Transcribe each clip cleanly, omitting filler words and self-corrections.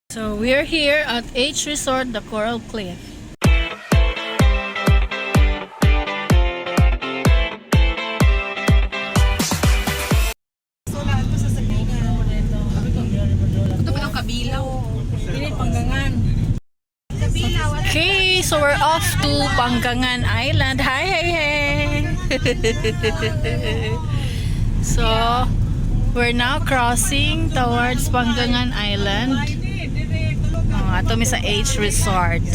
So we're here at H Resort, the Coral Cliff. Ito ba kabilaw? Hindi, panggangan. Okay, so we're off to Panggangan Island. Hi, hey, hey! So, we're now crossing towards Panggangan Island. Oh, ato mi sa H Resort.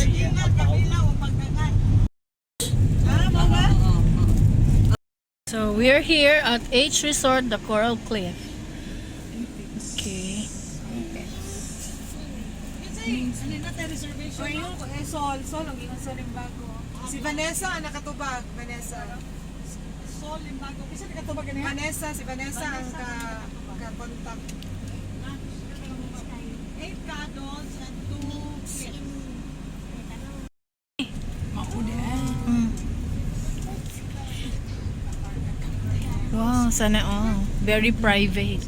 So, we're here at H Resort, the Coral Cliff. Okay. Eh, Sol. Sol, ang ingon Sol yung bago. Si Vanessa ang nakatubag. Vanessa. Sol yung bago. Kasi nakatubag niya. Vanessa, si Vanessa ang ka, ka-contact. Eight cuddles and two kids. Wow, sana all. Very private.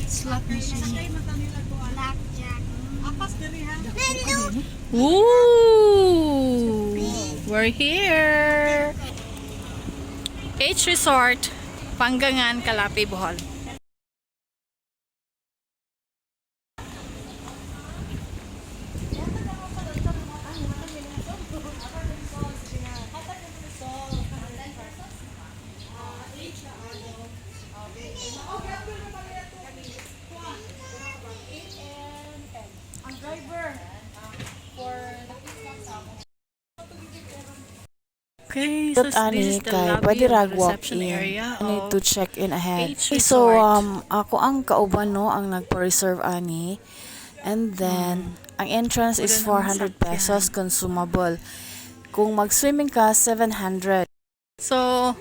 Slot machine. Apas diri ha. Ooh, we're here. H Resort, Panggangan, Calape, Bohol. Ang driver for Okay, so Dot this ani is the kay lobby pwede of the rag walk reception in. area I need of to check in ahead. H Okay, so Resort. ako ang kauban no ang nagpa-reserve ani. And then ang entrance is Wala namang 400 pesos consumable. Kung mag-swimming ka, 700. So,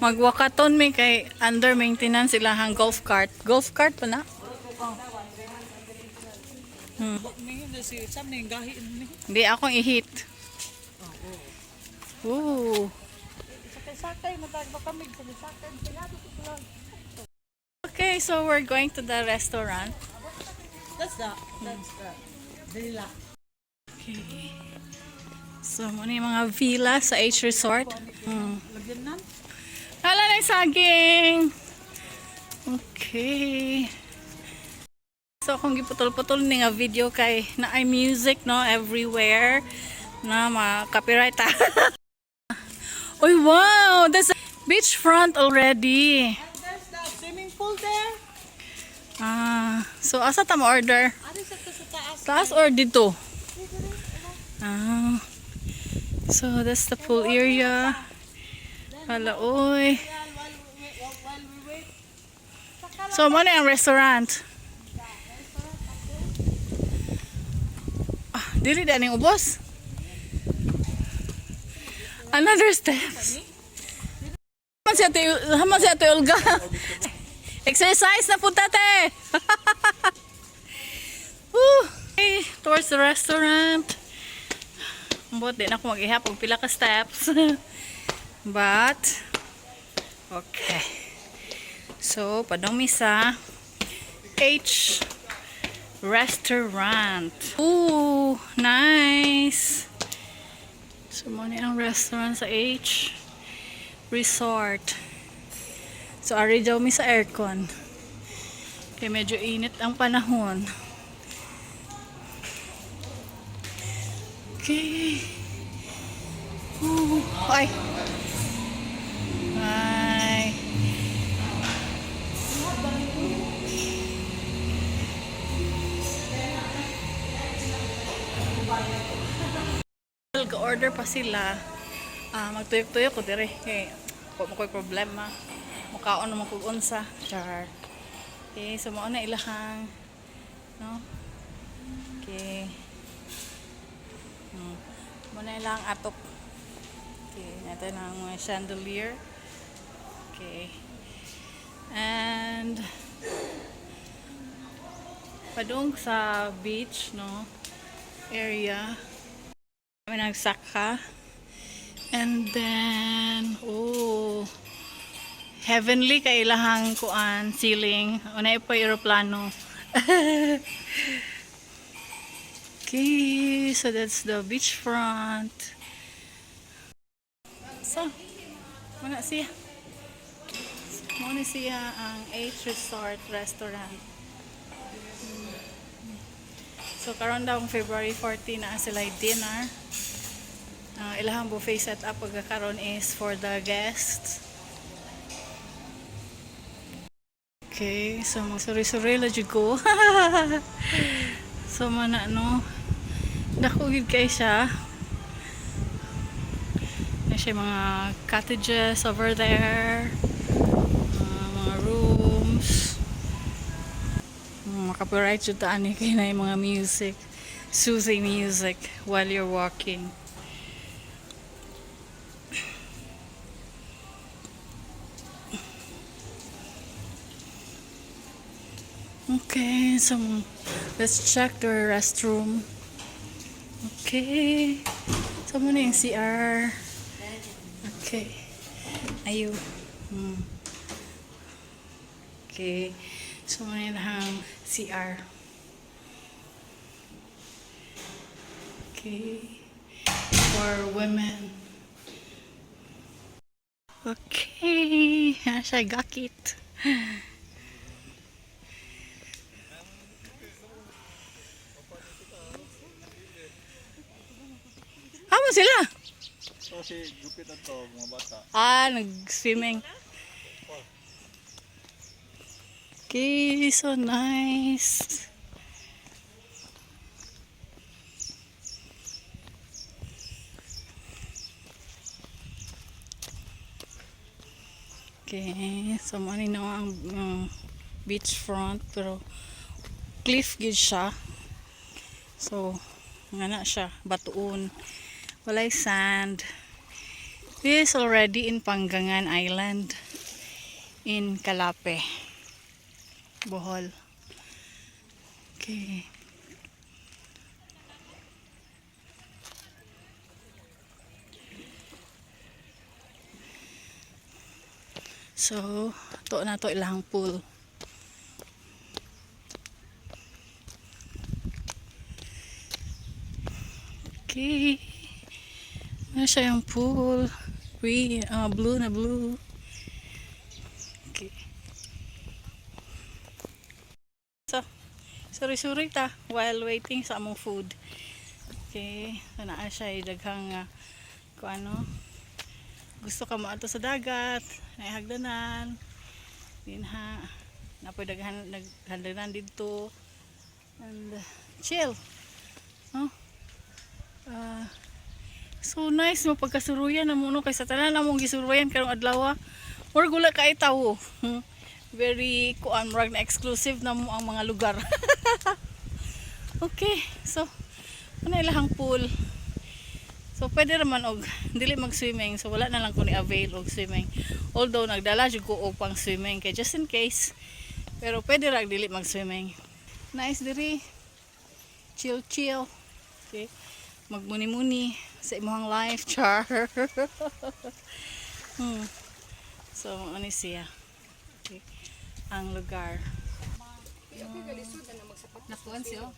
magwakaton mi kay under maintenance ilahang golf cart. Golf cart pa na? Si Sam ning gahi ni. Hindi akong i-hit. Ooh. Sakay matag ba kami sa sakay pilado ko lang. Okay, so we're going to the restaurant. That's the villa. Okay. So, muna yung mga villa sa H Resort. Lagyan nan. Hala na yung saging! Okay. So, kung giputol-putol ni nga video kay na ay music, no, everywhere. Na, ma-copyright ah. Oy, wow! That's a beachfront already. And there's the swimming pool there. Ah, so asa ta mo order? Ari sa to sa taas. Taas or dito? Ah. So that's the pool area. Hala, oy. While we wait. So, mo na ang restaurant. Ah, dili na ning ubos. Another steps. Haman si Ate Olga. Exercise na punta, te. Woo. Okay, towards the restaurant. Ambot, di na ako mag-ihap og pila ka steps. But, okay. So, padong mi sa H Restaurant. Ooh, nice. So, mo ni ang restaurant sa H Resort. So, ari daw mi sa aircon. Kaya medyo init ang panahon. Okay. Ooh, ay. Ay. Order pa sila. Ah, magtuyok-tuyok ko dire kay wa mo koy problema. Mukaon naman kog unsa. Char. Okay, so mao na ilahang no. Okay. Mao na ilang atop. Okay, natin ang mga chandelier. Okay. And padung sa beach, no? Area. Kami nagsaka. And then, oh, Heavenly kay ilahang kuan ceiling. Unay pa eroplano. Okay, so that's the beachfront. So, muna siya. Muna siya ang H Resort Restaurant. So karon daw ang February 14 na sila dinner. Ang ilahang buffet setup pagkakaroon is for the guests. Okay, so magsuri-suri la jud ko. So mana no. Dako gid kay siya. Na siya mga cottages over there. Mga rooms. Makapiright jud ta ani kay na yung mga music, soothing music while you're walking. Okay, so let's check the restroom. Okay. So muna yung CR. Okay. Ayo. Okay. So muna yung CR. Okay. For women. Okay. Siya gakit. Amo sila? So si Gupit at to, mga bata. Ah, nag-swimming. Okay, so nice. Okay, so mo ni na ang beachfront pero cliff gid siya. So, nga na siya, batuon. Walay sand. This is already in Panggangan Island in Calape, Bohol. Okay. So, to na to ilang pool. Okay. Ano siya yung pool? Green, blue na blue. Okay. So, suri-suri ta while waiting sa among food. Okay, so naa siya daghang kung ano gusto ka mo ato sa dagat, naihagdanan. Din ha. Napoy daghan naghagdanan didto. And chill. No? Ah, so nice mo pagkasuruyan na mo no kay sa tanan among gisuruyan karong adlaw. Murag wala kay tawo. Very kuan murag na exclusive na mo ang mga lugar. Okay, so ano ilahang pool. So pwede raman og dili mag-swimming, so wala na lang ko ni avail og swimming. Although nagdala jud ko og pang swimming kay just in case. Pero pwede ra dili mag-swimming. Nice diri. Chill chill. Okay. Magmuni-muni sa imong life char. So ano siya? Okay. Ang lugar. Nakuan siya. Oh.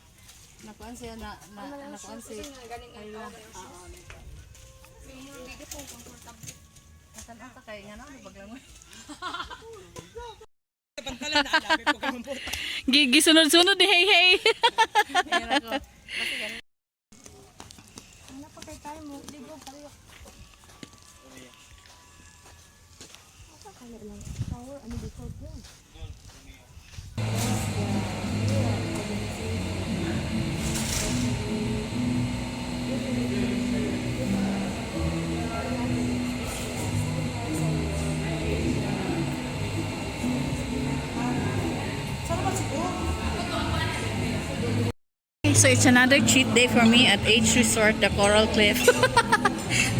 Nakuan siya na, na nakuan siya. Ayun. Tan-aw ta kay nga na baglangoy. Pantalan na alabi po ka mambuta. Gisunod-sunod hey hey. Wala pa kay tayo mo. Ligo pareho. Asa ka lang shower ano dito yun. So it's another cheat day for me at H Resort, the Coral Cliff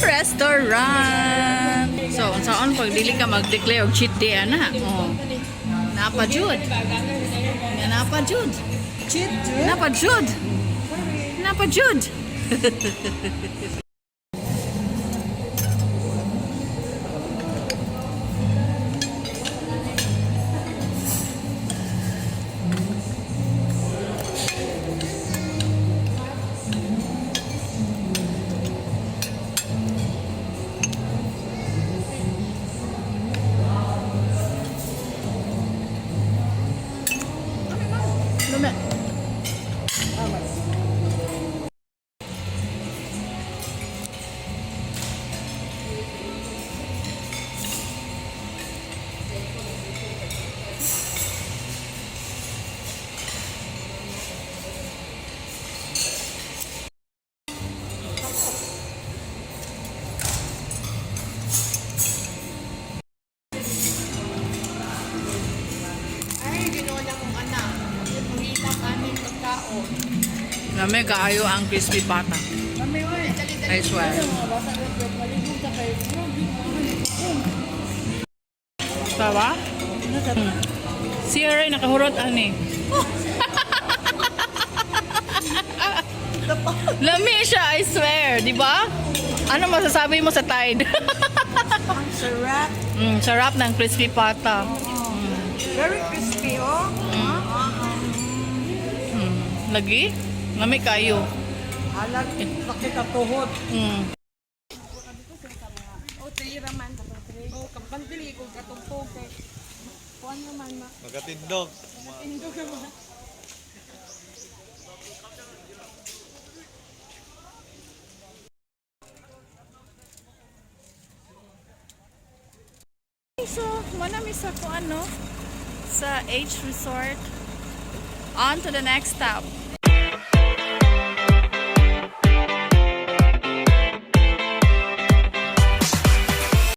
Restaurant. So unsaon pag dili ka mag-declare og cheat day ana? Oh. Napa jud. Napa jud. Cheat, Jude. Napa jud. Napa jud. Lami kaayo ang crispy pata. I swear. Tawa? Si Aray nakahurot ani. Lami siya, I swear, di ba? Ano masasabi mo sa Tide? Ang sarap. Sarap ng crispy pata. Very crispy, oh. Lagi? Lami kayo. Alag, sakit ang tuhod. Oh, three raman. Oh, kampandili kung katungtong kay. Kuan naman ma. Magatindog. Indo ka ma. So, manami sa kung ano, sa H Resort. On to the next stop.